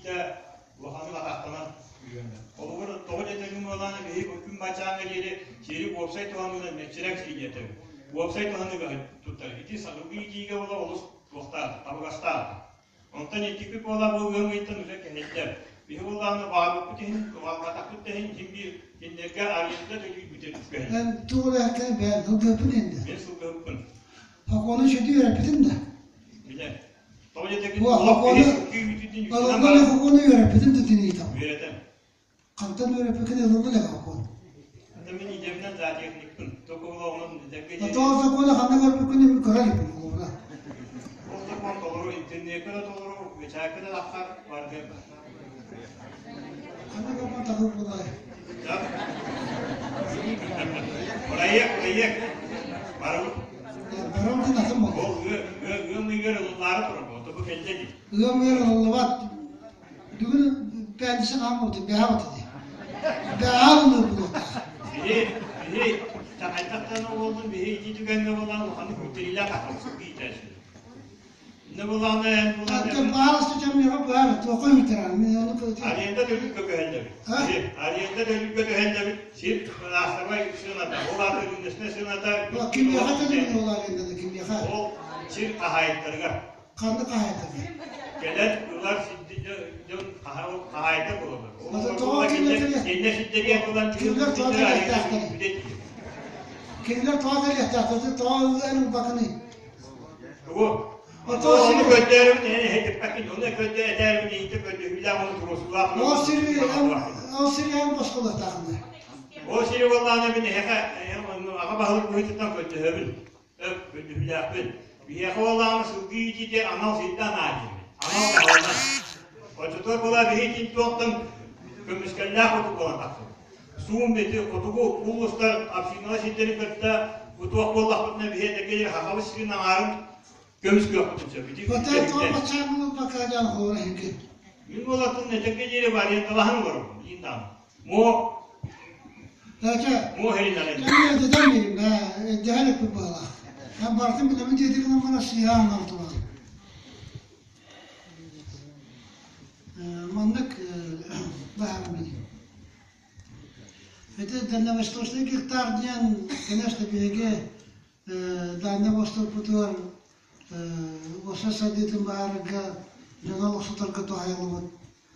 иитиитэ улаханнык атахтанан үөрэнэр. Холобур, тоҕо диэтэҥҥин буоллаҕына, биһиги бу күн баччааҥҥа диэри сири уопсай туһаныынан мэччирэҥ сириниэтэбит. Уопсай туһаныыга туттар. Ити сылгы иитиигэ буола олус туохтаах, табыгастаах. Онтон иккиппит буола бу ыам ыйтан уже кэһиллэр. Биһи буоллаҕына баҕарбыппыт иһин, баҕарбатахпыт да иһин син биир кинилэргэ арыйда төлүүрбүтэ кэһиллэр. Эн тугу эрэ бэйэн сылгыһыппын инде. Мен сылгыһыппын. Хокуону үчүгэй үөрэппитин да. Билэр. Тоҕо диэтэкин Бу олох хокуону киһи сылгы үүтүтүн үтүнэн ылыллан баран хокуону үөрэппитин да тиниитэ. үөрэтэн. Хантан үөрэппиккин ылыллан эгэ хокуон. Ата мин идэбинэн зоотехникпын. Только олоҕунан дэргэ диэри. Тоҕо сокуону ханна көрбүккүн көрөр иликпин холобура. Ол сокуон толору интернеккэ да толору, бэчээккэ да тахсар, барыта бар. Ханна көрбөн тахыр буолай. Проект, проект. Барабыт. Барам дин атын буолла. Ол ыам ыйыгар ылыллаары турар буолла. Бу кэллэ дии. Ыам ыйыгар ылыллыбат. Бүгүн пятница хааммыт, бэһэ бата дии. Бэһэ ылыныр буолуохтаах. Биһи, биһи хайдахтан буоллун, биһи ити түгэҥҥэ буолан улаханнык күүттэриилээх атахсык иитээччи. Инне буоллаҕына эн буоллаҕына Бааласта дьон миэхэ баар, туохха үүтэрэн, мин ону Аренда төлүүргэ көһөллөбүт. Аренда төлүүргэ көһөллөбүт. Сир кадастровай сыаната, ол аата рыночнай сыаната. Кимиэхэ төлүүр ол аренданы, кимиэхэ? Ол сир хаһаайыттарыгар. Ханнык хаһаайыттарга? Кэлэн ылар дьон хаһаайыттар буолаллар. Тоҕо кинилэр Кинилэр сирдэриэн ылан кинилэр тоҕо кэлиэхтээхтэрий? Кинилэр тоҕо кэлиэхтээхтэр? Тоҕо эн ылбакыный? Тугу? Ону көрдөөрүбүт эһэ эһэтиппэккин, ону көрдө этээрибит иһитэ көрдөһүүлээх ону туруорсуулаах Ол сири ол сири эн босхолуохтаахына. Ол сири буоллаҕына мин эһэхэ аҕа баһылык быһыытынан көрдөһөбүн. Көрдөһүүлээхпин. Биһиэхэ буоллаҕына сылгы иитиитэ анал сирдэ анаа диэммин. Анал таһылынан. Оччотугар буолаа биһи итин туохтан көмүскэллээх курдук буолан тахсыбыт. Суум ити хотугу улуустар общиналар сирдэрин кытта бу туох буоллахпытына биһи этэргэ хахабыт сирин аҥаарын көмүскүөхпүтүн сөп. Ити Мин буолатын этэргэ диэри арендалаһан олоробун иин даҕаны. Мо Дача, мо херинарен. Дедем benim be, дэһэр эппит баалаах. Я бартым билэбин диэтигин аммара сыйаан алтылар. Маннык баһарым билим. Ити дальневосточный гектар диэн, конечно, биһиги Дальнай Востокпутугар уоса сайдыытын баарга дьоно олохсутарга туһайыллыбыт.